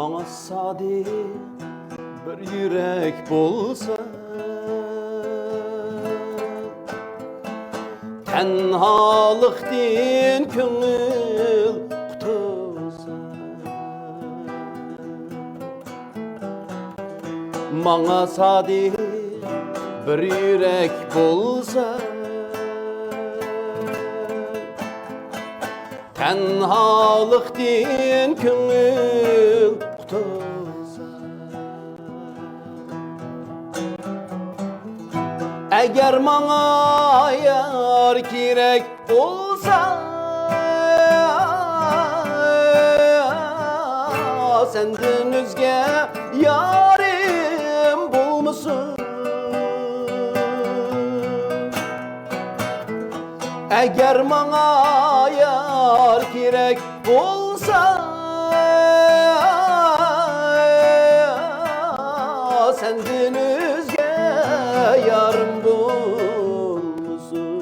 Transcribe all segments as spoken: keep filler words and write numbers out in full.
سادىق بىر يۈرەك بولسا، تەنھالىقتىن كۆڭۈل قۇتۇلسا. ماڭا سادىق بىر يۈرەك بولسا، تەنھالىقتىن كۆڭۈل قۇتۇلسا. ئەگەر ماڭا يار كېرەك بولسا، سەندىن ئۆزگە يارىم بولمىسۇن. ئەگەر ماڭا يار كېرەك بولسا، سەندىن ئۆزگە يارىم بولمىسۇن.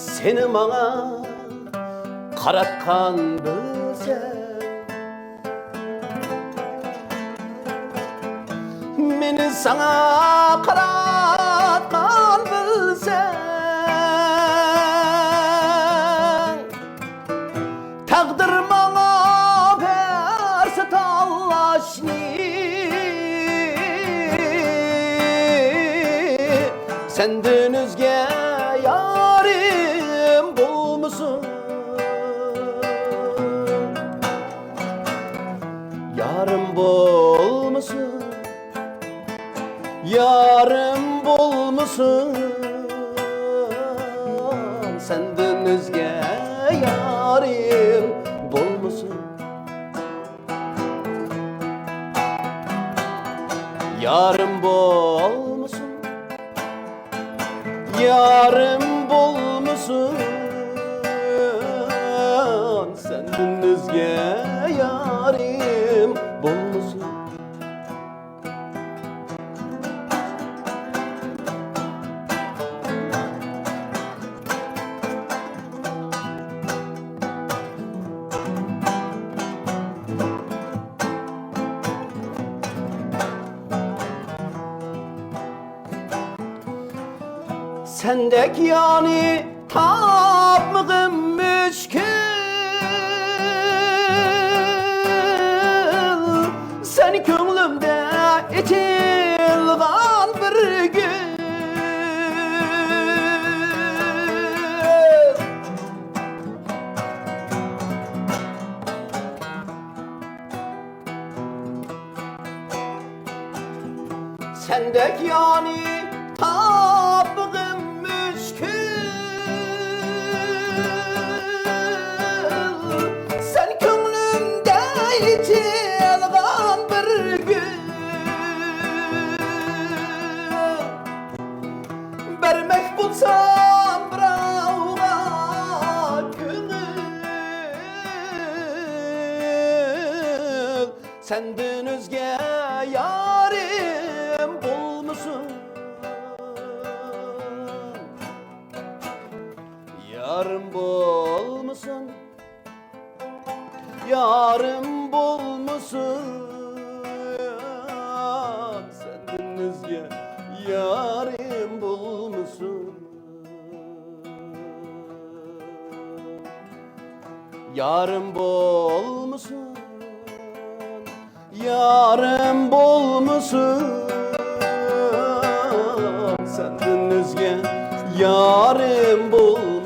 سېنى ماڭا قاراتقان بىلسەڭ، مېنى ساڭا قاراتقان بىلسەڭ، تەقدىر ماڭا بەرسە تاللاشنى، سەندىن ئۆزگە يارىم بولمىسۇن. يارىم بولمىسۇن، يارىم بولمىسۇن، سەندىن ئۆزگە يارىم بولمىسۇن. يارىم بولمىسۇن، يارىم بولمىسۇن، سەندىن ئۆزگە يارىم بولمىسۇن. سەندەك يارنى تاپمىغىن مۈشكۈل، سەن كۆڭلۈمدە ئېچىلغان بىر گۈل. سەندەك يارنى تاپمىغىن مۈشكۈل، سەن كۆڭلۈمدە ئېچىلغان بىر گۈل. بەرمەك بولسام بىراۋغا كۆڭۈل، سەندىن ئۆزگە يارىم بولمىسۇن. يارىم بولمىسۇن، يارىم بولمىسۇن، سەندىن ئۆزگە يارىم بولمىسۇن. يارىم بولمىسۇن، يارىم بولمىسۇن، سەندىن ئۆزگە يارىم بولمىسۇن.